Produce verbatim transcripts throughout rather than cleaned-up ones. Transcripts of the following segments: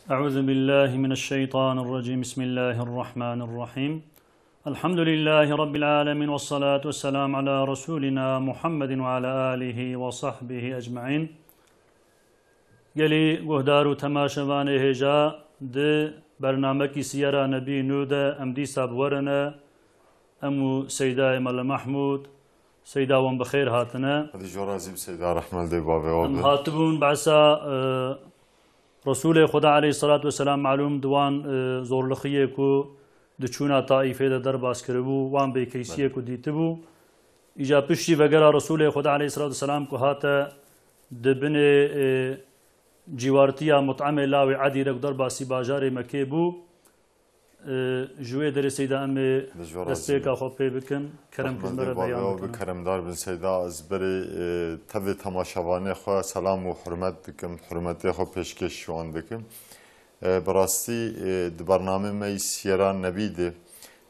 أعوذ بالله من الشيطان الرجيم. بسم الله الرحمن الرحيم. الحمد لله رب العالمين، والصلاة والسلام على رسولنا محمد وعلى آله وصحبه أجمعين. Gelî guhdar û temaşevanê hêja, di bernamekî Siyera Nebî nû de em dîsa bi we re ne, em û Seyda Emel Mahmûd, Seyda wan bi xêr hatine. Hadi jora zî bi Seyda Rehmel dê bavê wa Em bi. Hatibûn behsa, e, Resulê Xweda aleyhissalatu vesselam malûm di wan, e, zorlixiyê ku di çûna Taîfê de derbas kiribû, wan bêkeysiyê Belê. ku dîtibû. Îca piştî vegera Resulê Xweda aleyhissalatu vesselam ku hate di binê, e, cîwartiya Mut'imê lawê Edî re ku derbasî bajarê Mekê bû, e, ji wê derê Seyda em ê Li jora destpêka zî. xwe pê bikin. Kerem Rehmet kir me re dê beyan bavê wa bi bikine. keremdar bin Seyda, ez berê, e, tevê temaşevanê xwe selam û hurmet dikim, hurmetê xwe pêşkêş wan dikim. E, bi rastî, e, di bernamê me yî Siyera Nebî de,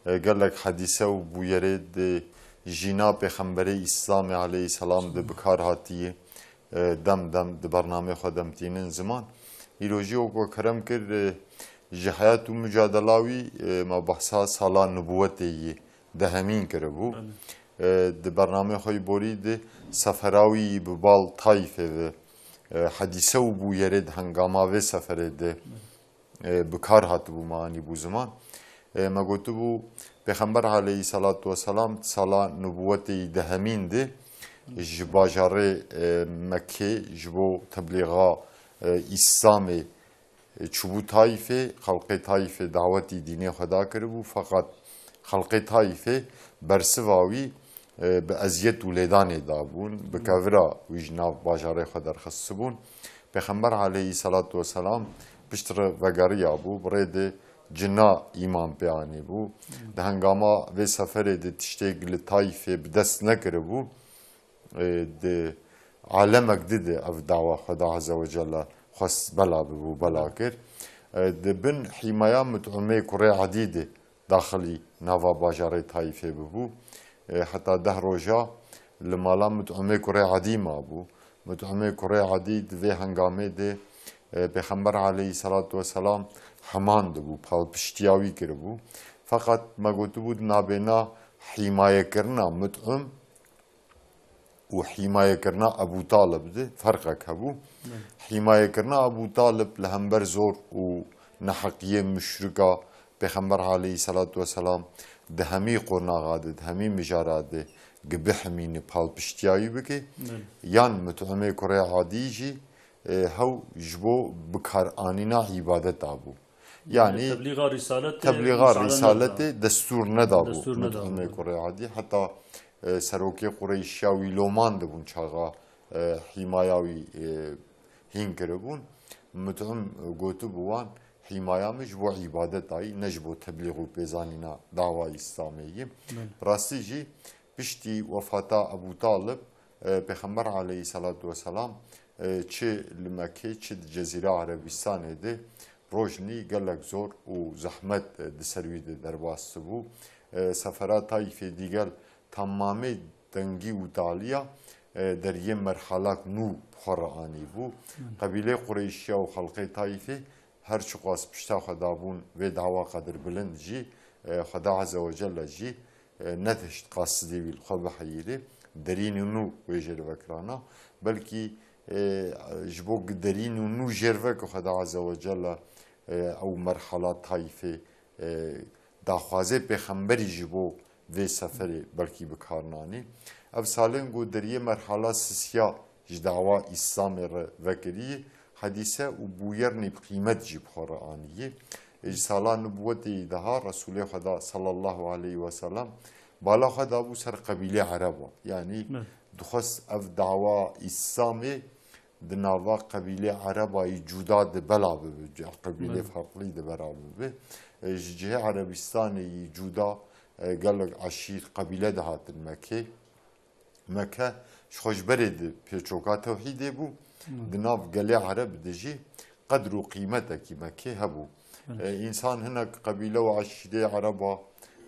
e, gelek hedîse û bûyerê di jîna Pêxemberê Îslamê aleyhisselam de bi kar hatiye, e, dem dem di bernamê xwe de em tînin ziman. Îro jî wek we kerem kir, e, ji heyat û mucadela wî, e, me behsa sala nubûwetê yî dehemîn kiribû. Belê. E, di bernamê xwe yî borî de sefera wî yî bi bal Taîfê ve, e, hedîse û bûyerê di hengama vê seferê de, e, bi kar hatibû, me anîbû ziman. E, me gotibû, Pêxember aleyhisselatu vesselam sala nubûwetê yî dehemîn de ji bajarê, e, Mekkê ji bo teblîxa, e, Îslamê, e, çûbû Taîfê, xelqê Taîfê dawetî dînê xwe da kiribû, feqet xelqê Taîfê bersiva wî, e, bi eziyet û lêdanê dabûn, bi kevira wî ji nav bajarê xwe derxistibûn. Pêxember aleyhisselatu vesselam piştre vegeriyabû, bi rê de cina îman pê anîbû. Di hengama vê seferê de tiştêk li Taîfê bi dest nekiribû. E, di alemek di de ev dawa Xweda Azze ve Celle xwest bela bibû, bela kir. E, di bin hîmaya Mut'imê kurê Edî de daxilî nava bajarê Taîfê bibû. E, heta deh roja li mala Mut'imê kurê Edî mabû. Mut'imê kurê Edî di vê hengamê de, e, Pêxember aleyhisselatu vesselam heman dibû, palpiştiya wî kiribû. Feqet me gotibû di nabêna hîmayekirina Mut'im û hîmayekirina Ebû Talib de ferqek hebû. Belê. Hîmayekirina Ebû Talib li hember zor û neheqiyê muşrika Pêxember aleyhisselatu vesselam di hemî qonaxa de, di hemî mijara de gi bihimîne palpiştiya wî bike. Belê. Yan Mut'imê kurê Adî jî, e, hew ji bo bikaranîna îbadeta bû. Yani Yani teblîxa Rîsaletê teblîxa Rîsaletê nedabû. destûr nedabû Destûr nedabû. Mut'imê kurê Adî. Heta, e, serokê Qureyşiya wî loman dibûn çaxa, e, hîmaya wî, e, hîn kiribûn. Mut'im gotibû wan, hîmaya min ji bo îbadeta yî, ne ji bo teblîx û pêzanîna dawa Îslamê yî. Belê. Rastî jî piştî wefata Ebû Talib, e, Pêxember aleyhisselatu vesselam, e, çi li Mekkê, çi di Cezîra Erebîstanê de rojnî gelek zor û zehmet, e, di ser wî de derbas bû. E, sefera Taîfê dîgel tamamê tengî û taliya, e, deriyê merhalak nû bi xwe re anîbû. Qebîlê Qureyşiya û xelqê Taîfê her çiqas pişta xwe dabûn vê dawa qedirbilind jî, e, Xweda Azze ve Celle jî, e, nedihişt qasidê wî li xwe biheyîrê, derînê nû wê jêr vekirana, belkî, e, ji bo derîn û nû jêr veke Xweda Azze ve Celle, e, ew merhala Taîfê, e, daxwazê pêxemberî ji bo vê seferê belkî bi kar nanî. Ev salên ku deriyê merhala sisiya ji dawa Îslamê re vekirî, hedîse û bûyernî bi qîmet jî bi xwe re anî. Ji sala nubûwetê yî daha Resûlê Xweda sallallahu aleyhi ve sellem bala xwe dabû ser qebîlê Ereba. Yanî Evet. dixwest ev dawa Îslamê di nava qebîlê Ereba yî cuda de bela bibe, qebîlê Evet. farklî de bela bibe. E, ji cihê Erebistanê yî cuda, e, gelek eşîr, qebîle dihatin Mekê. Meke ji xwe ji berê di pêçoka tewhîdê bû. Hmm. Di nav gelê Ereb de jî qedr û qîmetekî Mekê hebû. Evet. E, însan hinek qebîle û eşîrê Ereba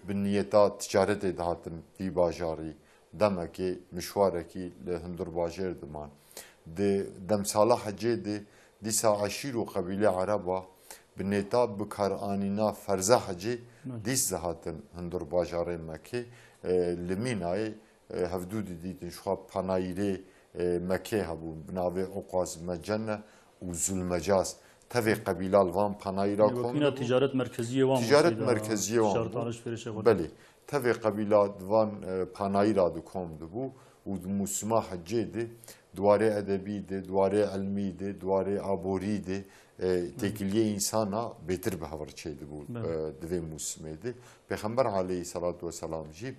bi niyeta ticaretê dihatin vî bajarî. Demekê mişwarekî li hundir bajêr diman. Di demsala hecê de dîsa eşîr û qebîlê Ereba Bi nêta bikaranîna ferza hecê dîs dihatin hundir bajarê Mekê. E, li Mînayê, e, hevdû didîtin, ji xwe panayîrê, e, Mekê hebûn, bi navê Uqaz, Mecenne û Zulmecaz. Tevê qebîla li van panayîra kom dibû. Ticaret merkeziyê wan bû. Ticaret merkeziyê wan bû. Belê. Tevê qebîla di van, e, panayîra di kom dibû û di mûsima hecê de, di warê edebî de, di warê ilmî de, di warê aborî de, e, têkiliyê însana bêtir bi hev re çêdibû, e, di vê mûsimê de. Pêxember aleyhisselatu vesselam jî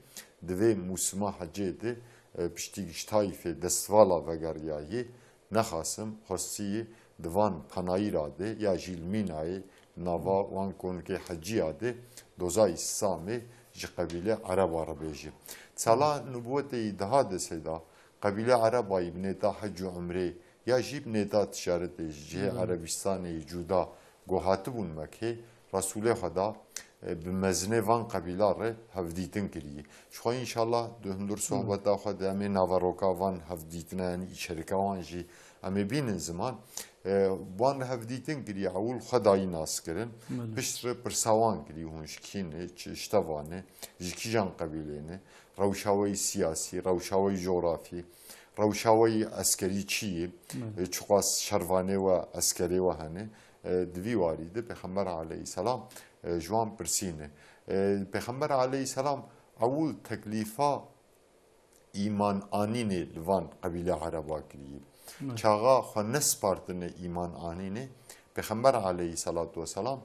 di vê mûsima hecê de, e, piştî ji Taîfê destvala vegeriyayî, nexasim, xwestiyî di van panayîra de ya jî li Mînayê, nava wan konikê heciya de doza îslamê ji qebîlê Ereba re bêje. Sala nubûwetê yî daha de seyda, qebîlê Ereba yî bi nêta hec û umrê ya jî bi nêta ticaretê ji cihê Erebistanê yî cuda ku hatibûn Mekê, Resûlê Xweda, e, bi mezinê van qebîla re hevdîtin kirî. Ji xwe înşallah di hundir sohbeta xwe de em ê naveroka van hevdîtina, yanî îçerika wan jî em ê bînin ziman. E, wan re hevdîtin kirî, ewil xwe dayî nas kirin. Belê. Pişt re pirsa wan kirî, hûn ji kî ne, çi, ji teva ne, ji kîjan qebîlê ne, rewşa we yî siyasî, rewşa we yî cografî, rewşa we yî eskerî çi yî, Belê. e, çiqas şervanê we, eskerê we hene. E, di vî warî de Pêxember aleyhisselam, e, ji wan pirsîne. E, Pêxember aleyhisselam ewil teklîfa îman anînê li van qebîle Ereba kirî. Çaxa xwe nespartine îman anînê, Pêxember aleyhisselatu vesselam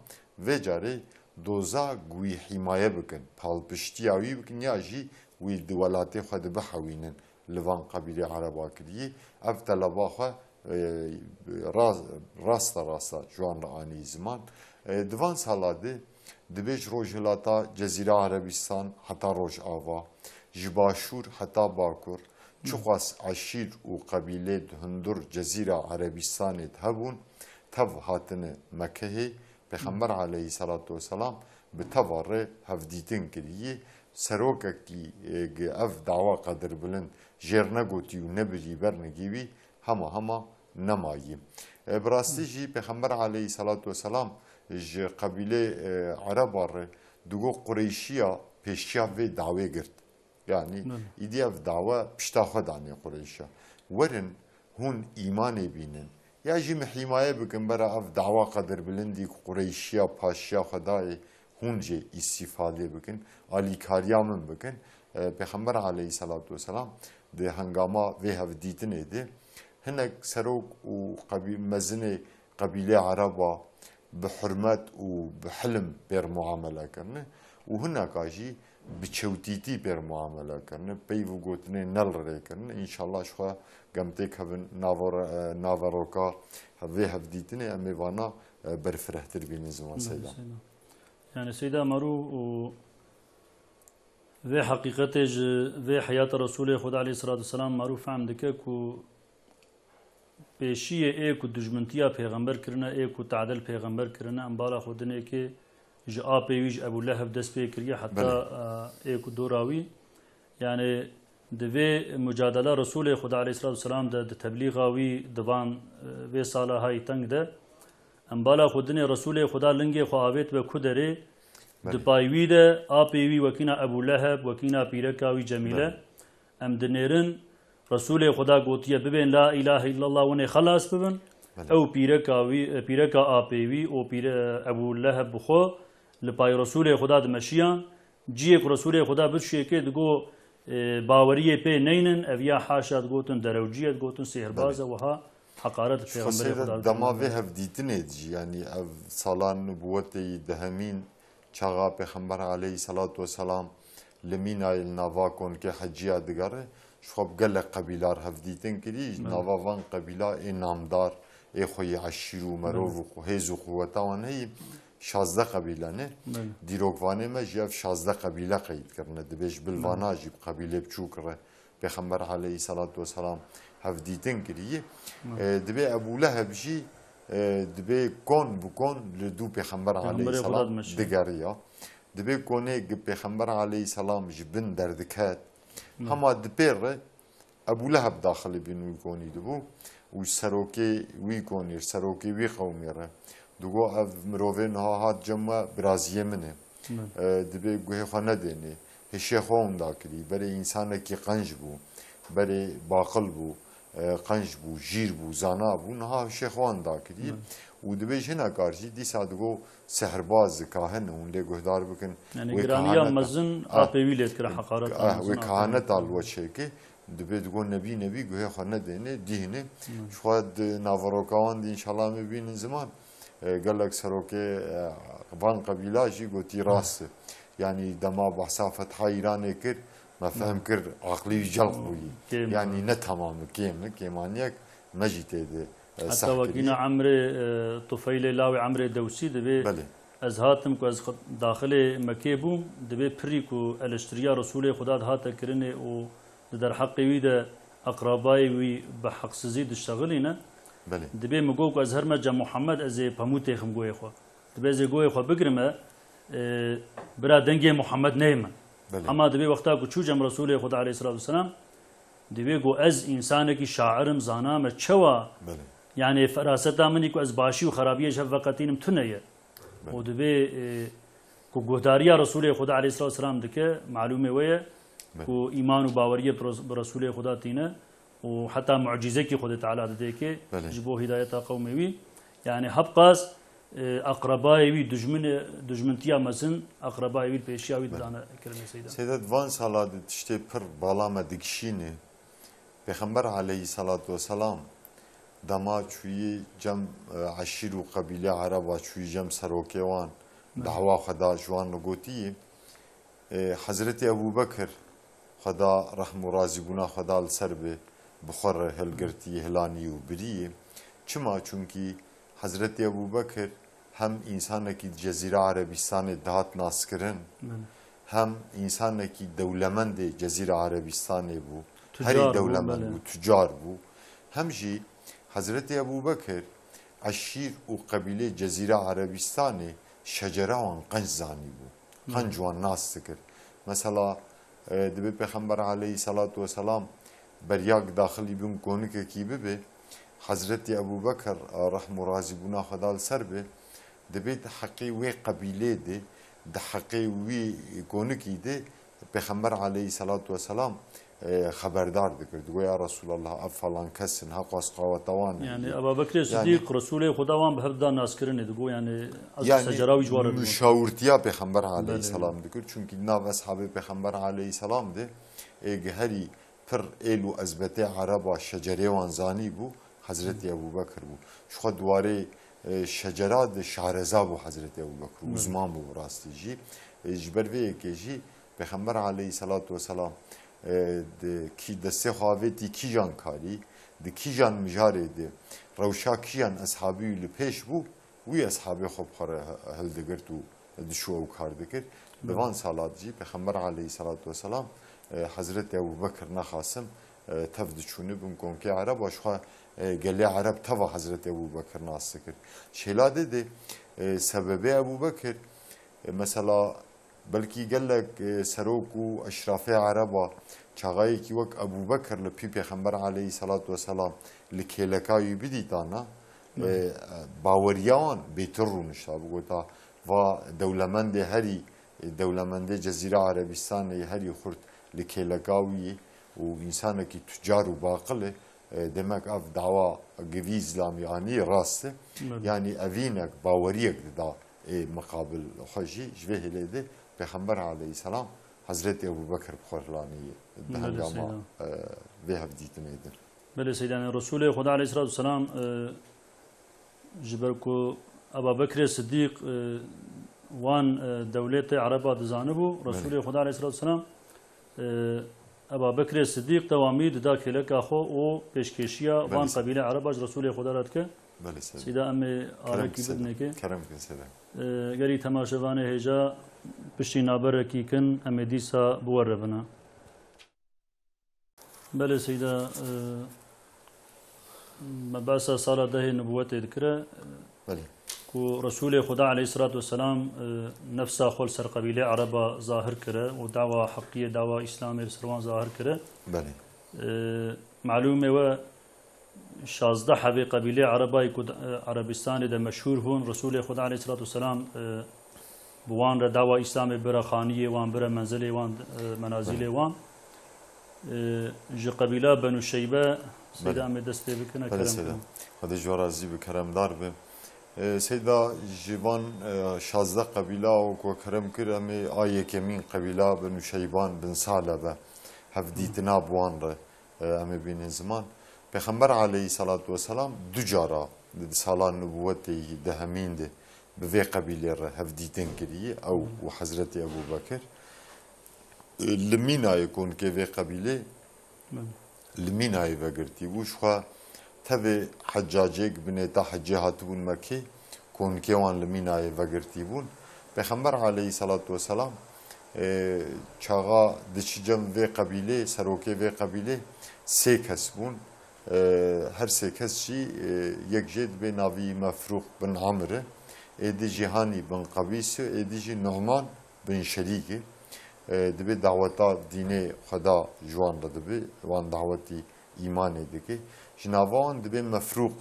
vê carê doza ku wî hîmaye bikin, palpiştiya wî bikin ya jî wî di welatê xwe de bihewînin, li van qebîlê Ereba kirî. Ev teleba xwe, e, ras-, rasta rasta ji wan re anî ziman. E, di van sala de dibê ji Rojhilata Cezîra Erebistan heta Rojava, ji Başûr heta Bakur, çiqas eşîr û qebîlê di hundir Cezîra Erebistanê de hebûn, tev hatine Mekehê, Pêxember aleyhisselatu vesselam bi teva re hevdîtin kirî. Serokekî, e, gi ev dawa qedirbilind jêr negotî û nebirî ber negî wî hema hema nemayî. E, bi rastî jî Pêxember aleyhisselatu vesselam ji qebîlê, e, Ereba re digo Qureyşiya pêşiya vê dawê girt. Yanî Belê. îdî ev dawe pişta xwe danê Qureyşa. Werin hûn îmanê bînin. Ya jî min hîmaye bikin bera ev dawa qedirbilindî ku Qureyşiya paşiya xwe dayê hûn jê îstîfadê bikin, alîkariya min bikin. E, Pêxember aleyhisselatu vesselam di hengama vê hevdîtinê de hinek serok û qebî-, mezinê qebîlê Ereba bi hurmet û bi hilm pêr muamele kirine û hineka jî bi çewtîtî pêr muamele kirine, peyv û gotinê nel rê kirine. Înşallah ji xwe gem têkevin navor-, e, naveroka vê hevdîtinê em ê vana, e, berfirehtir bînin ziman Belê, Seyda. Seyda. Yani Seyda Merû û vê heqîqetê ji vê heyata Resûlê Xweda aleyhisselatu vesselam Merû fehm dike ku pêşiyê ê ku dijmintiya pêxember kirine, ê ku tadil pêxember kirine, em bala xwe dinê ke ji apê wî, ji Ebû Leheb dest pê kiriye heta, Belê. e, ê ku dora wî. Yani di vê mucadela Resûlê Xweda aleyhisselatu vesselam de, di teblîxa wî, di van, e, vê sala hay teng de, em bala xwe dinê Resûlê Xweda lingê xwe avêt be ku derê, Belê. di pay wî de apê wî wekîna Ebû Leheb, wekîna pîreka wî Cemîle, Belê. Em dinêrin, Resûlê Xweda gotiye, "Bibên la îlahe îllallah, winê xelas bibin." Belê. Ew pîreka wî, pîreka apê wî û pîre-, Ebû Leheb bi xwe li pay Resûlê Xweda dimeşiyan. Ciyê ku Resûlê Xweda bişêkê digo, e, baweriyê pê neynin, ev ya haşa digotin derewcî ye, digotin sêhrbaz e, Belê. wiha heqaret li Pêxemberê Xweda dikin. Dema vê hevdîtinê de jî, yanî ev salan nubûwetê yî dehemîn, Çaxa Pêxember aleyhisselatu vesselam li Mînayê li nava konkê heciya digere, ji xwe bi gelek qebîla re hevdîtin kirî, ji Belê. nava van qebîla ê namdar, ê xwe yê eşîr û merov Belê. û qu-, hêz û quweta wan heyî, şazdeh qebîle ne. Belê. Dîrokvanê me jî ev şazdeh qebîle qeyd kirine. Dibê ji bil Belê. vana jî bi qebîlê biçûk re Pêxember aleyhisselatu vesselam hevdîtin kirî. Hı. E, dibê Ebû Leheb jî, e, dibê kon bi kon li dû Pêxember Pêxemberê Xweda aleyhisselam dimeşe. digeriya. Dibê konê gi Pêxember aleyhisselam ji bin derdiket. Hı. Hema di pê re Ebû Leheb daxilî bin wî konî dibû û serokê wî konî, serokê wî qewmê re Digo ev mirovê niha hat cem we biraziyê min e. E, dibê guhê xwe nedênê. Hişê xwe winda kirî. Berê însanekî qenc bû. Berê baqil bû. E, qenc bû, jîr bû, zana bû. Niha hişê xwe winda kirî. Û dibê ji hinekar jî dîsa digo sihirbaz, kahin, hûn lê guhdar bikin. Yani wê giraniya kahaneta mezin Ah, apê wî lê dikire, heqareta ah, mezin wê apê wî kahaneta dikire. Li we çêke. Dibê digo nebî nebî guhê xwe nedêne, dîhne. Ji xwe di naveroka wan de înşallah em ê bînin ziman. E, gelek serokê, e, van qebîla jî gotî rast e. Yanî dema behsa fetha Îranê kir, me fehm kir, aqlî wî celq bûyî. Kêm Yanî e. Ne temam e, kêm e, kêmaniyek me jî tê de, e, Heta seh wekî kirî. Ne Emrê, e, Tufeylê lawê Emrê Dewsî dibê Belê. Ez hatim ku ez xwe daxilê Mekê bûm, dibê pirî ku eleştiriya Resûlê Xuda dihate kirinê û di derheqê wî de eqrabayê wî bi heqsizî diştexilîne, Belê. dibê min got ku ez herime cem Muhammed, ez ê pemû têxim goyê xwe. Dibê ez ê goyê xwe bigirime, e, bira dengê Muhammed neyê min. Belê. Hema dibê wexta ku çû cem Resûlê Xuda aleyhisselatu vesselam, dibê got ez însanekî şair im, zana me çewa, Belê. yani feraseta min î ku ez başî û xerabiyê ji hev veqetînim tune ye. Belê. Û dibê, e, ku guhdariya Resûlê Xuda aleyhisselatu vesselam dike, malûmê we ye Belê. ku îman û baweriyê bi Res-, bi Resûlê Xuda tîne û heta mucîzekî Xwedê Teala didê kê Belê. ji bo hîdayeta qewmê wî. Yani hebqas, e, eqrebayê wî, dijminê, dijmintiya mezin, eqrebayê wî, pêşiya wî Belê. didane kirinê Seyda. Seyda, di van sala de tiştê pir bala me dikişîne. Pêxember aleyhisselatu vesselam dema çûyî cem, e, eşîr û qebîlê Ereba, çûyî cem serokê wan, Belê. dawa xwe da ji wan re gotiyî, e, Hezretî Ebû Bekir, Xweda rehm û razîbûna Xweda li ser be, bi xwe re hilgirtî, hilanî û birî. Çima? Çunkî Hezretî Ebû Bekir hem însanekî di Cezîra Erebîstanê dihat naskirin, Belê. hem însanekî dewlemendê Cezîra Erebîstanê bû. Tucar Herî bû, dewlemend belê. bû, tucar bû. Hem jî Hezretî Ebû Bekir eşîr û qebîlê Cezîra Erebîstanê şecera wan qenc zanîbû. Belê. Qenc wan nas dikir. Mesela, e, dibê Pêxember aleyhisselatu vesselam beryak daxilî bin konikekî bibe, Hezretî Ebû Bekir, e, rehm û razîbûna Xweda li ser be, dibê di heqê wê qebîlê de, di heqê wî konikî de Pêxember aleyhisselatu vesselam, e, xeberdar dikir. Digo, "Ya Resulallah, ev falan kes in, heqas qaweta wan Yani heye." Eba Bekrê Yani Sidîq, Resûlê Xuda wan bi hev da naskirinê, digo, yani ez Yani secera wî ji wan re dibim. muşawirtiya Pêxember Belê, aleyhisselam belê. dikir. Çunkî nav eshabê Pêxember aleyhisselam de, ê gi herî pir êl û ezbetê Ereba şecerê wan zanî bû, Hezretî Ebû Bekir bû. Ji xwe di warê, e, şecera de şareza bû Hezretî Ebû Bekir. Belê. Uzman bû bi rastî jî. E, ji ber vê yekê jî Pêxember aleyhisselatu vesselam, e, di kî-, destê xwe avêtî kîjan karî, di kîjan mijarê de, rewşa kîjan eshabî wî li pêş bû, wî eshabê xwe bi xwe re hildigirt û diçû ew kar dikir. Di Belê. van sala de jî Pêxember aleyhisselatu vesselam, e, Hezretî Ebû Bekir nexasim, e, tev diçûne bin konkê Ereba, ji xwe, e, gelê Ereb teva Hezretî Ebû Bekir nas dikir. Şêla de de, e, sebebê Ebû Bekir, e, mesela belkî gelek, e, serok û eşrafê Ereba çaxayekî wek Ebû Bekir li pî Pêxember aleyhisselatu vesselam li kêleka wî bidîtana, Belê. e, baweriya wan bêtir rûnişta, bigota, va dewlemendê herî, e, dewlemendê Cezîra Erebîstanê herî xurt li kêleka wî ye û însanekî tucar û baqil e, e, demek ev dawa givî îslamî anî rast e. Belê. Yanî evînek, baweriyek dida ê miqabil xwe jî. Ji vê hêlê de Pêxember aleyhisselam Hezretî Ebû Bekir bi xwe hilanî di Belê, hengama, Seyda. e, vê hevdîtinê de. Belê Seyda, yanî Resûlê Xuda aleyhisselatu vesselam, e, ji ber ku Eba Bekrê Sidîq, e, wan, e, dewletê Ereba dizanibû, Belê. Resûlê Xuda aleyhisselatu vesselam, e, Eba Bekrê Sidîq dewamî dida kêleka xwe û pêşkêşiya Belê, van Seyda. qebîlê Ereba ji Resûlê Xuda re dike. Belê, Seyda. Seyda, em ê Kerem arekî ki, Seyda. bidinê ke. Kerem ki, Seyda. E, gerî temaşevanê hêja piştî naberekî kin, em ê dîsa bi we re bina. Belê Seyda, e, me behsa sala dehê nubûwetê dikire, Belê. ku Resûlê Xuda aleyhisselatu vesselam, e, nefsa xwe li ser qebîlê Ereba zahir kire û dawa heqiyê, dawa Îslamê li ser wan zahir kire. Belê. E, malûmê we Şazdeh hebê qebîlê Erebayî ku di, e, Erebistanê de meşhûr bûn, Resûlê Xweda aleyhisselatu vesselam, e, bi wan re dawa Îslamê bire xaniyê wan, bire menzilê wan, e, menazilê wan. E, ji qebîla Benu Şeybe, Seyda Belê. em ê dest pê bikin, Belê kerem Seyda. bikin. Xwedê ji we razî bi, keremdar bi. E, Seyda, ji van, e, şazdeh qebîla û ku kerem kir, em ê a yekemîn qebîla Benu Şeyban bin Salebe hevdîtina bi wan re, e, em ê bînin ziman. Pêxember aleyhisselatu vesselam du cara di sala nubûwetê yî dehemîn de bi vê qebîlê re hevdîtin kiriye, ew û Hezretî Ebû Bekir. Li Mînayê konkê vê qebîlê Belê. li Mînayê vegirtî bû. Ji xwe tevê heccacêk binêta hecê hatibûn Mekê, konkê wan li Mînayê vegirtî bûn. Pêxember aleyhisselatu vesselam, e, çaxa diçi cem vê qebîlê, serokê vê qebîlê sê kes bûn. E, her sê kes jî, e, yek jê dibê navî Mefrûq bin Amr e, êdî jî Hanî bin Qebîs e, êdî jî Nu'man bin Şerîk e. E, dibê daweta dînê Xweda ji wan re dibe, wan dawetî îmanê dike. Ji nava wan dibê Mefrûq,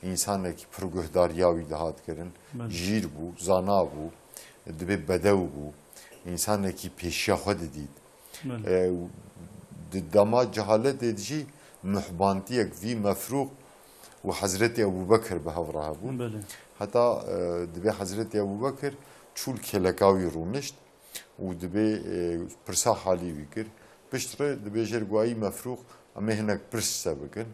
însanekî pir guhdariya wî dihat kirin. Belê. Jîr bû, zana bû, dibê bedew bû, însanekî pêşiya xwe didît. Belê. E, di dema cehaletê de jî muhbantiyek vî Mefrûq û Hezretî Ebû Bekir bi hev re hebûn. Belê. Heta, e, dibê Hezretî Ebû Bekir çû li kêleka wî rûnişt û dibê, e, pirsa halî wî kir. Piştre dibê jêr got, "Ey Mefrûq, em ê hinek pirs te bikin."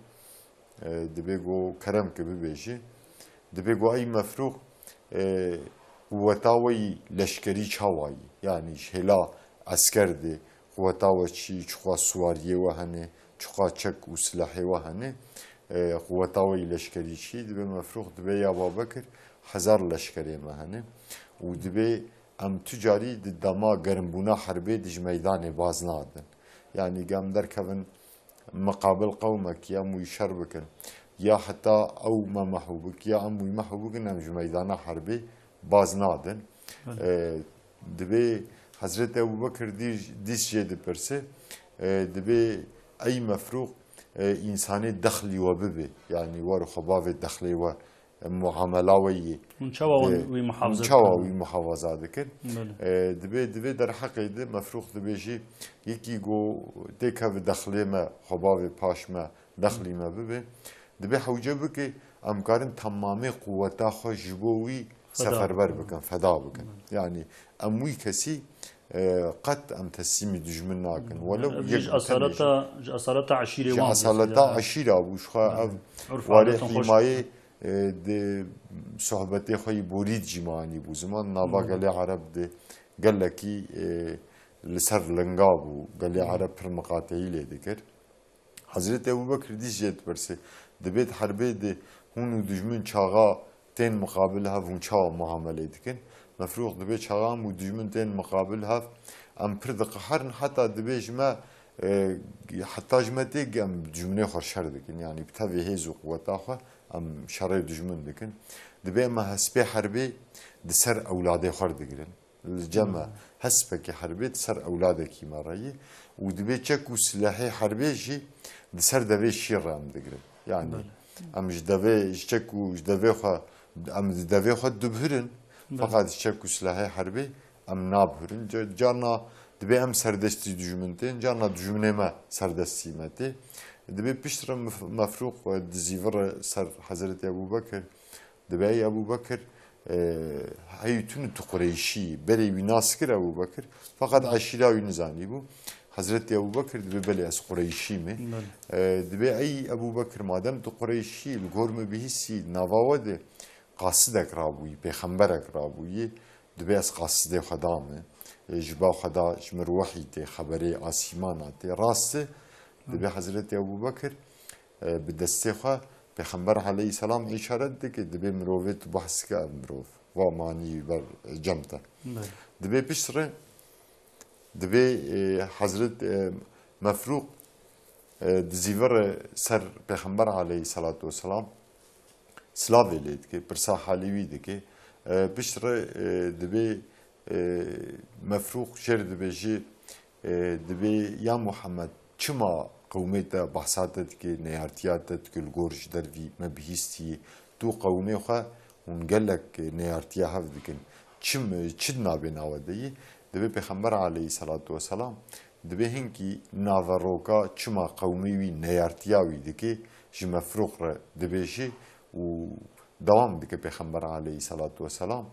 E, dibê got, "Kerem ke bibêjî." Dibê got, "Ey Mefrûq, e, quweta we yî leşkerî çawa yî? Yanî ji hêla esker de quweta we çi, çiqa siwariyê we hene, çiqa çek û silehê we hene, e, quweta we yî leşkerî çi?" Dibê Mefrûq dibê, "Ya Babekir, hezar leşkerê me hene." Û dibê, "Em tu carî di dema germbûna herbê di ji meydanê baz nadin. Yanî ge em derkevin miqabil qewmekî, em wî şer bikin, ya heta ew me mehû bik, ya em wî mehû bikin, em ji meydana herbê baz nadin." Belê. E, dibê Hezretî Ebû Bekir dî-, dîs jê dipirse, e, dibê, "Ey Mefrûq, e, însanê dexlî we bibe, yanî wer xwe bavê dexlê we, e, muamela we yê." Hûn çawa Dê, wî hûn muhafaza çawa dikin? wî muhafaza dikin? Belê. E, dibê, dibê derheqê de Mefrûq dibêjî, "Yekî go têkeve dexlê me, xwe bavê paş me, dexlî me bibe." Dibê hewce bike, em karin temamê quweta xwe ji bo wî Feda seferber bikin. bikin, feda bikin. Belê. Yanî em wî kesî, e, qet em teslîmî dijmin nakin. Belê. Welew Ev yek ji bi tenê jî. esaleta, ji esaleta eşîrê Ji wan esaleta mesela. eşîra bû, ji xwe Belê. ev Urf warê adetin xweş hîmayê, e, di sohbetê xwe yî borî de jî me anî bû. Ziman nava Belê. gelê Ereb de gelekî, e, li ser linga bû. Gelê Belê. Ereb pir miqateyî lê dikir. Hezretî Ebû Bekir dîs jê dipirse, dibê di herbê de hûn û dijmin çaxa tên miqabil hev, hûn çawa muamelê dikin? Mefrûq dibê çaxa em û dijmin tên miqabil hev, em pir diqeherin, heta dibê ji me, e, heta ji me tê em dijminê xwe şer dikin. Yanî bi tevê hêz û quweta xwe em şerê dijmin dikin. Dibê me hespê herbê di ser ewladê xwe digirin. Li cem me Hmm. hespekî herbê di ser ewladekî me re ye û dibê çek û silehê herbê jî di ser devê şîr re em digirin. Yanî Belê. em ji devê, ji çek û ji devê xwe, em di devê xwe dibhirin, Belê. feqet ji çek û silehê herbê em nabhirin. Ca-, carna dibê em serdestî dijmin tên, carna dijminê me serdestî me tê. Dibê piştre mef-, Mefrûq, e, dizîvire ser Hezretî Ebû Bekir. Dibê, "Ey Ebû Bekir, e, hey tu ne tu Qureyşî yî." Berê wî nas kir Ebû Bekir, feqet eşîra wî nizanîbû. Hezretî Ebû Bekir dibê, "Belê, ez Qureyşî me." Belê. E, dibê, "Ey Ebû Bekir, madem tu Qureyşî yî, li gor min bihîsî, nava we de qasidek rabûyî, pêxemberek rabûyî, dibê ez qasidê xwe dame. E, ji ba xwe da ji min re wehî tê, xeberê asîmana tê." Rast e, dibê Hezretî Ebû Bekir, e, bi destê xwe Pêxember aleyhisselam îşaret dike, dibê mirovê tu behs ke ev mirov. Va manî ber cem te. Belê. Dibê piştre, dibê, e, Hezret, e, Mefrûq, e, dizîvire ser Pêxember aleyhisselatu vesselam, silavê lê dike, pirsa halî wî dike. E, piştre, e, dibê, e, Mefrûq jêr dibêjî, e, dibê, "Ya Muhammed, çima qewmê te behsa te dike, neyartiya te dike, li gor ji dervî me bihîstiyê. Tu qewmê xwe hûn gelek neyartiya hev dikin. Çi, çi di navê nawe de yî? Dibê Pêxember aleyhisselatu vesselam, dibê hinkî naveroka çima qewmê wî neyartiya wî dike, ji mefrûq re dibêje û dewam dike Pêxember aleyhisselatu vesselam.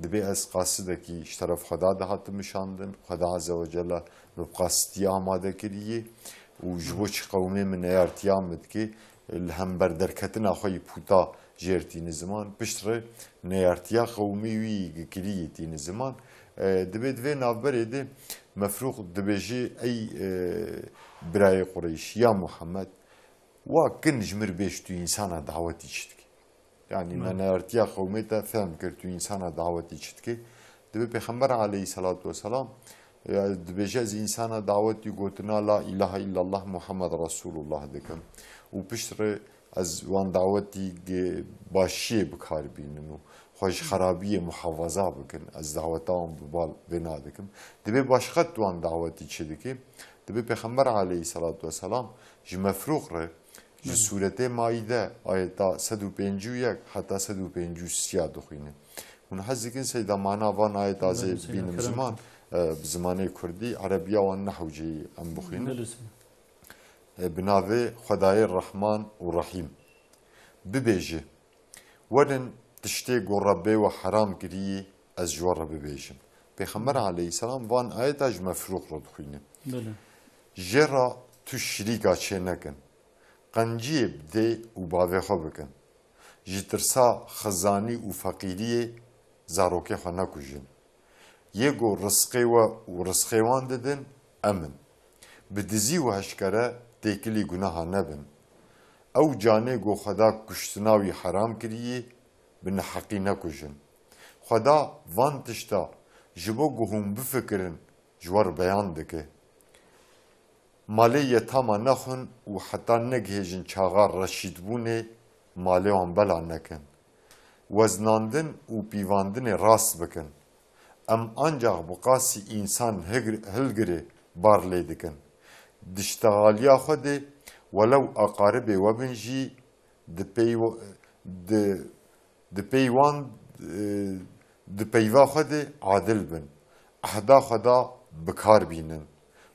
Dibê ez qasidekî ji teref Xweda de hatim şandin, Xweda Azze ve Celle min bi qasitiyê amade kiriye û ji bo çi qewmê min neyartiya min dike, li hember derketina xwe yî pûta jêr tîne ziman, piştre neyartiya qewmê wî yî kirî yî tîne ziman. E, dibê di vê navberê de Mefrûq dibêje, ey, e, birayê Qureyş, ya Muhammed, wa kin ji mir bêj tu însana dawetî çi dikî? Yanî me neyartiya qewmê te fehm kir, tu însana dawetî çi dikî? Dibê Pêxember aleyhisselatu vesselam, e, dibêje, ez însana dawetî gotina la ilahe illallah Muhammed Resulullah dikim. Û piştre ez wan dawetî gi-, başiyê bi kar bînin û xwe ji xerabiyê muhafaza bikin. Ez daweta wan bi bal vê nadikim. Dibê başqet wan dawetî çi dikî? Dibê Pêxember aleyhisselatu vesselam ji Mefrûq re, ji Belê. Sûretê Maîde, ayeta sed û pêncî û yek heta sed û pêncî û sê ya dixwîne. Hûn hez dikin seyda mana van ayeta Belê, zê Seyda bînim kerem ziman, e, bi zimanê kurdî, erebiya wan nehewceyî em bixwînin. Belê, Seyda. E, bi navê Xwedayê Rehman û Rehîm. Bibêje, werin tiştê ku Rebbê we heram kirî, ez ji we re bibêjim. Pêxember aleyhisselam van ayeta ji Mefrûq re dixwîne. Belê. Jê re tu şirîka çê nekin. Qenciyê bi dê û bavê xwe bikin. Ji tirsa xizanî û feqîriyê zarokê xwe nekujin. Yê ku rizqê we û rizqê wan didin, em in. Bi dizî û heşkere têkilî gunaha nebin. Ew canê ku Xweda kuştina wî heram kiriyê, bi neheqî nekujin. Xweda van tişta ji bo ku hûn bifikirin, ji we re beyan dike. Malê yetama nexwin û heta negihêjin çaxa reşîdbûnê malê wan bela nekin. Weznandin û pîvandinê rast bikin. Em ancax bi qasî însan higr-, hilgirê bar lê dikin. Di ştexaliya xwe de welew aqaribê we bin jî di pey-, di, di pey wan, e, di peyva xwe de adil bin. Ehda Xweda bi kar bînin.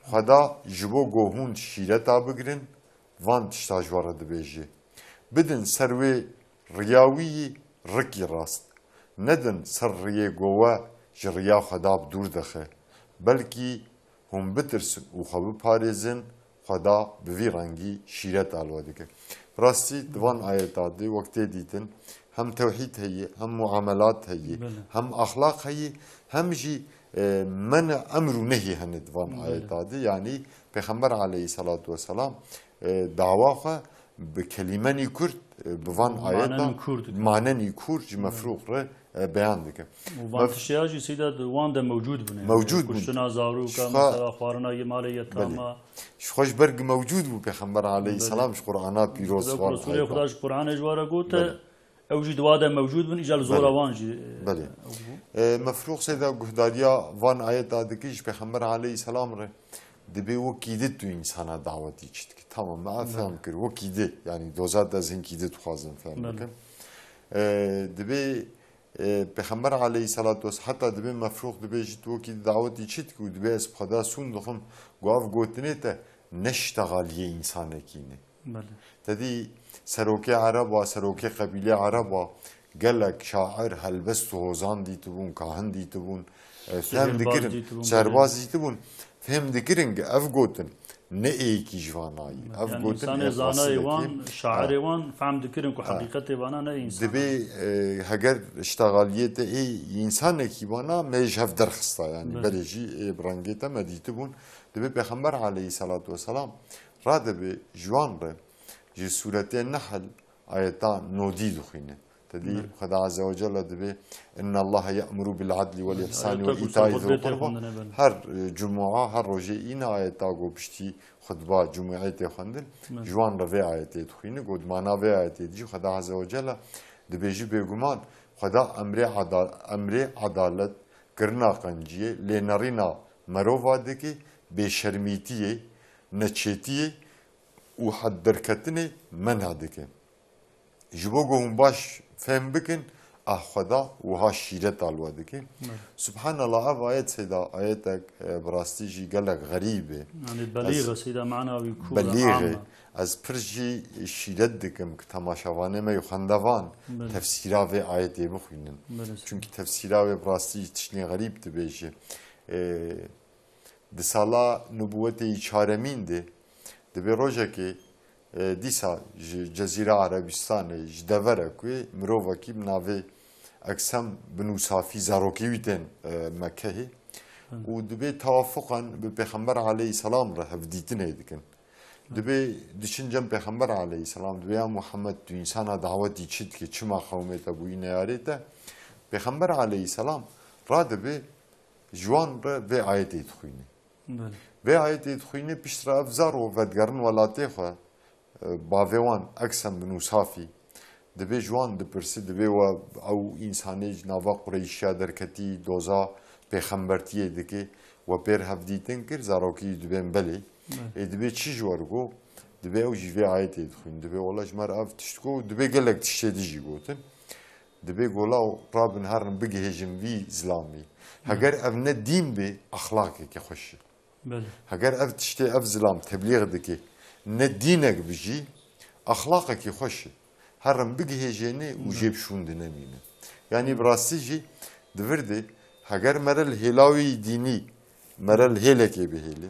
Xweda ji bo ku hûn şîreta bigirin, van tişta ji we re dibêje. Bidin ser wê riya wî yî rikî rast. Nedin ser riyê ku we ji riya Xweda bi dûr dixe. Belkî hûn bitirsin û xwe biparêzin, Xweda bi vî rengî şîreta li we dike. Bi rastî di van ayeta de wek tê dîtin, hem tewhîd heye, hem muamelat heye, Belê. Hem axlaq heye, hem jî, e, men'e emr û nehyê hene di van Belê. Ayeta de. Yanî Pêxember aleyhisselatu vesselam, e, dawa xwe bi kelîmenî kurt, e, bi van Manenî ayeta kurt dike. Manenî kurt ji Belê. Mefrûq re e, beyan dike. Û van Mef- tişteya jî seyda di wan de mewcûd bûne. Mewcûd bûn. Kuştina zaroka, Şifa- mesela xwarina yê malê yetama. Belê. Ji xwe ji ber gi mewcûd bû Pêxember aleyhisselam Belê. Ji Qur'ana pîroz Belê, van Resulê ayeta. Xuda ji Qur'anê ji we re gote, Belê. Ew jî di wa de mewcûd bin, îcar zora Belê. Wan jî, e, Belê. Ew bû. E, Mefrûq seyda guhdarîya van ayeta dike ji Pêxember aleyhisselam re. Dibê wekî di tu însana dawetî çi dikî. Tamam, me ev Belê. Fehm kir. Wekî di, yanî doza te ez hinkî di dixwazim fehm Belê. Bikim. E, dibê, e, Pêxember aleyhisselatu vesselam, heta dibê Mefrûq dibê ji tu wekî di dawetî çi dikî û dibê ez bi Xweda sûn dixwim, ku ev gotinê te ne ştexaliyê însanekî ne. Belê. Te dî serokê Ereba, serokê qebîlê Ereba, gelek şair, helbest û hozan dîtibûn, kahin dîtibûn, e, fehm Sihirbaz dikirin, dîtibûn, sihirbaz belê. Dîtibûn. Fehm dikirin ki ev gotin ne êyekî ji vana yî. Ev Yani gotin insanê ê zanayê qasidekî wan, ye. Şairê Ha. Wan fehm dikirin ku Ha. Heqîqetê vana ne însan. Dibê, e, heger ştexaliyê te ê însanekî vana me ji hev derxista yani. Belê. Belê jî ê bi rengê te me dîtibûn. Dibê Pêxember aleyhisselatu vesselam radibê ji wan re ji sûretê Nehl ayeta nodî dixwîne. Te dî Belê. Xweda Azze ve Celle dibê, "Inna Allahe ye'muru bil adli vel Belê. Ihsani ve Ayeta ku îtaî ser zîl xutbê qurba." Xwendine, belê. Her, e, cumua, her rojê îne ayeta ku piştî xutba cumûê tê xwendin, Belê. Ji wan re vê ayetê dixwîne, ku di mana vê ayetê dî jî Xweda Azze ve Celle dibêjî, bêguman Xweda emrê ada-, emrê adalet, kirina qenciyê, lênerîna merova dike, bêşermîtiyê, neçêtiyê, û hed derketinê men'a dike. Ji bo ku hûn baş fehm bikin, a Xweda wiha şîreta li we dike. Subhanallah, ev ayet seyda, ayetek, e, bi rastî jî gelek xerîb e. Yani belîg e, seyda, mana wî kûr e, belîg e, am e. Ez pir jî şîret dikim ki temaşevanê me yê xwendevan tefsîra vê ayetê bixwînin. Çunkî tefsîra wê bi rastî jî tiştên xerîb dibêje. E, Di sala nubûwetê yî çaremîn de, dibê rojekê, e, dîsa ji Cezîra Erebistanê, ji deverek wê mirovekî bi navê Eksem bin Usafî zarokê wî tên, e, Mekehê. Û dibê tewafuqan bi Pêxember aleyhisselam re hevdîtinê dikin. Dibê diçin cem Pêxember aleyhisselam, dibê ya Muhammed, tu însana dawetî çi dikê, çima qewmê te bûyî neyarê te? Pêxember aleyhisselam radibe ji wan re vê ayetê dixwîne. Belê. Vê ayetê dixwîne, piştre ev zaro vedigerin welatê xwe, e, bavê wan Eksem bin Usafî, dibê ji wan dipirse, dibê we ew însanê ji nava Qureyşiya derketî, doza pêxembertiyê dike, we pê re hevdîtin kir, zarokî dibên belê. Belê. Ê dibê çi ji we re got? Dibê ew jî vê ayetê dixwîne. Dibê wela ji me re ev tişt got, dibê gelek tiştê din jî gotin. Dibê gola û rabin herin bigihêjin vî zilamî. Heger ev ne dîn bê, exlaqekî xweş e. Belê. Heger ev tiştê ev zilam teblîx dike, ne dînek bi jî, exlaqekî xweş e. Herin bigihêjêne û jê bi şûn dinemîne. Yanî bi rastî jî di vir de heger mere li hêla wî dînî, mere li hêlekê bihêle.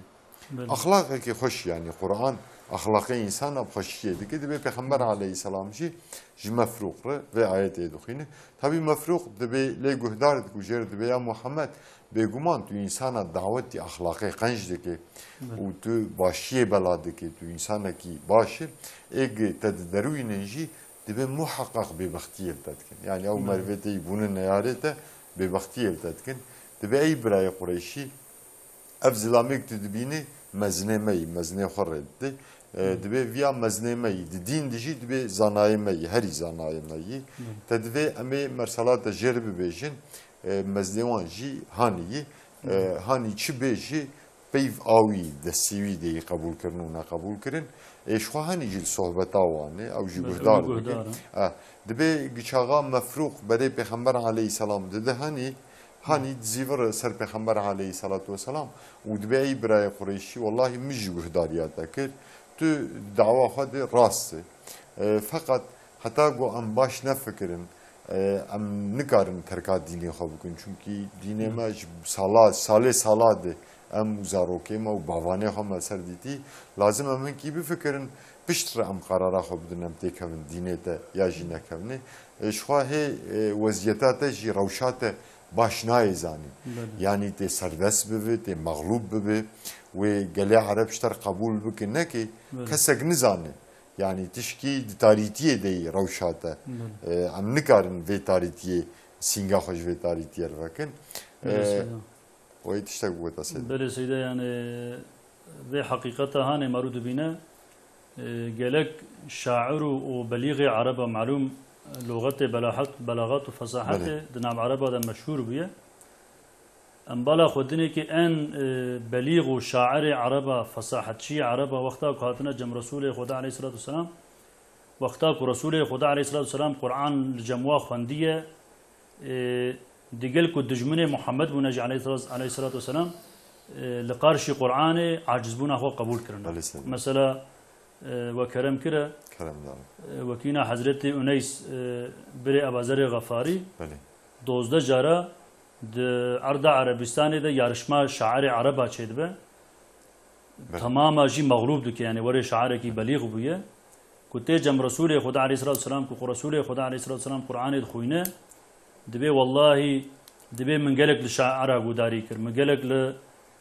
Belê. Exlaqekî xweş, yanî Quran exlaqê însana bi xweşiyê dike. Dibê Pêxember aleyhisselam jî ji Mefrûq re vê ayetê dixwîne. Tabî Mefrûq dibê lê guhdar dike û jê re dibê ya Muhammed, bêguman tu însana dawetî exlaqê qenc dike û tu başiyê bela dike, tu însanekî baş î. Ê gi te diderûyînin jî dibê muheqeq bêbextiyê li te dikin. Yanî ew merivê te yî bûne neyarê te, bêbextiyê li te dikin. Dibê ey birayê Qureyşî, ev zilamê ku tu dibînî, mezinê me yî, mezinê xwe rê didê. E, dibê viya mezinê me yî, di dîn de jî dibê zanayê me yî, herî zanayê me yî. Te divê em ê mersela te jê re bibêjin, e, mezinê wan jî hanî yî. E, hanî çi bê jî peyv a wî, destê wî de yî qebûl kirin û neqebûl kirin. Ê, ji xwe hanî jî li sohbeta wan e, ew jî guhdar dikin. E, dibê giçaxa Mefrûq berê Pêxember aleyhisselam dide hanî, Hanî dizîvire ser Pêxember aleyhisselatu vesselam û dibê ey birayê Qureyşî, wellahî min jî guhdariya te kir. Tu dawa xwe de rast e. E, feqet heta ku em baş nefikirin, e, em nikarin terka dînê xwe bikin. Çunkî dînê me ji sala, salê sala de em û zarokê me û bavanê xwe me ser dîtî. Lazim em hinkî bifikirin, piştre em qerara xwe bidin, em têkevin dînê te ya jî nekevine. E, ji xwe hê, e, weziyeta te jî, rewşa te baş nayê zanîn. Belê. Yanî tê serdest bibe, tê mexlûb bibe, wê gelê Ereb ji te re qebûl bike neke, Belê. kesek nizane. Yanî tişkî di tarîtiyê de yî rewşa te. Belê. E, em nikarin vê tarîtiyê, sînga xwe ji vê tarîtiyê re vekin. Belê, E, Seyda. Wê tiştek bigota Seyda. Belê Seyda, yani vê heqîqeta hanê merû dibîne, e, gelek şair û, û belîxê Ereba, malûm, lûxetê belahet, belaxat û fesahetê Belê. di nav Ereba de meşhûr bûye. Em bala xwe dinê ki en, e, belîx û şairê Ereba, fesahetçiyê Ereba, wexta ku hatine cem Resûlê Xweda aleyhisselatu vesselam, wexta ku Resûlê Xweda aleyhisselatu vesselam Quran li cem wa xwendiye, e, digel ku dijminê Muhammed bûne jî aleyhisselat-, aleyhisselatu vesselam, e, li qarşî Quranê acizbûna xwe qebûl kirine. Aleyhisselam. Mesela, e, we kerem kire, Kerem da. e, wekîna Hezretî Uneys, e, birê Ebazerê Xefarî, Belê. dozdeh cara di erda Erebistanê de yarişma şairê Ereba çêdibe. Belê. Temama jî mexlûb dike, yani werê şairekî belîx bûye. Ku tê cem Resûlê Xweda aleyhisselatu vesselam, ku xwe Resûlê Xweda aleyhisselatu vesselam Qur'anê dixwîne, dibê wellahî, dibê min gelek li şaira gudarî kir, min gelek li,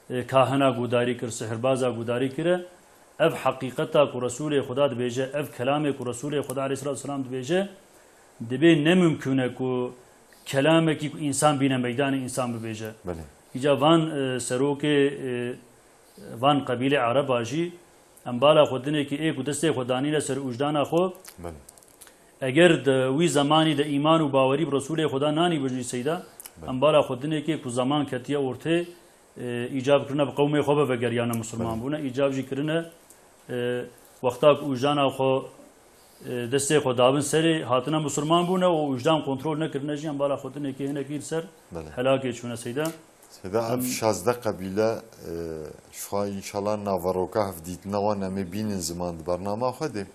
e, kahina gudarî kir, sihirbaza gudarî kire. Ev heqîqeta ku Resûlê Xweda dibêje, ev kelamê ku Resûlê Xweda aleyhisselatu vesselam dibêje, dibê ne mimkûn e ku kelamekî ku însan bîne meydanê însan bibêje. Belê. Îca van, e, serokê, e, van qebîlê Ereba jî, em bala xwe dinê ki ê ku destê xwe danîne ser ûjdana xwe, Belê. eger di wî zemanî de îman û bawerî bi Resûlê Xweda nanî bin jî Seyda, Belê. em bala xwe dinê ki ku zeman ketiye ortê, e, îcab kirine bi qewmê xwe ve vegeriyane musulman Belê. bûne, îcab jî kirine, e, wexta ku ûjdana xwe, e, destê xwe dabin serê, hatine musulman bûne û ûjdan kontrol nekirine jî, em bala xwe tinekê hinekî li ser Belê. helakê çûne seyda. Seyda, ev Em, şazdeh qebîle, e, şuxa înşallah naveroka hevdîtina wan em ê bînin ziman di bernama xwe de.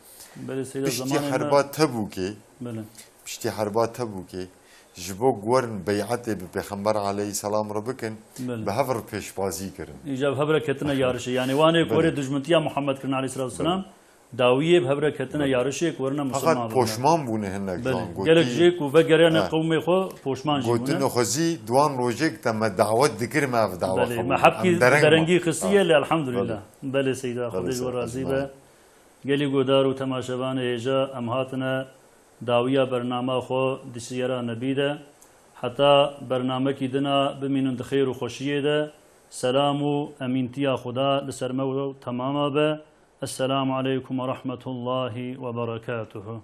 Belê seyda, Piştî zamanê me herba Tebûkê, Belê. piştî herba Tebûkê, ji bo ku werin beyetê bi Pêxember aleyhisselam re bikin, Belê. bi hev re pêşbazî kirin. Îca bi hev re ketine yarişê. Yani wanê ku Belê. werê dijmintiya Muhammed kirin aleyhisselatu vesselam, dawiyê bi hev re ketine Belê. yarişê ku werine Fakat musulman bibine. poşman bûne hinek Belê. jan. Gelek Gotî, jê ku vegeriyane he. qewmê xwe poşman jî bûne. Gotin xwe zî duan rojê ku te me dawet dikir me ev dawa Belê. xwe Me bû. hepkî Em dereng derengî ma. xistiye lê elhamdülillah. Belê. Belê seyda, Belê Xwedê ji we seyda. razî be. Gelî guhdar û temaşevanê hêja em hatine dawiya bernama xwe di siyera Nebî de. Heta bernamekî dina bimînin di xêr û xweşiyê de. Selam û emîntiya Xuda li ser me û temama be. Esselamu aleykum ve rahmetullahi ve berekatuhu.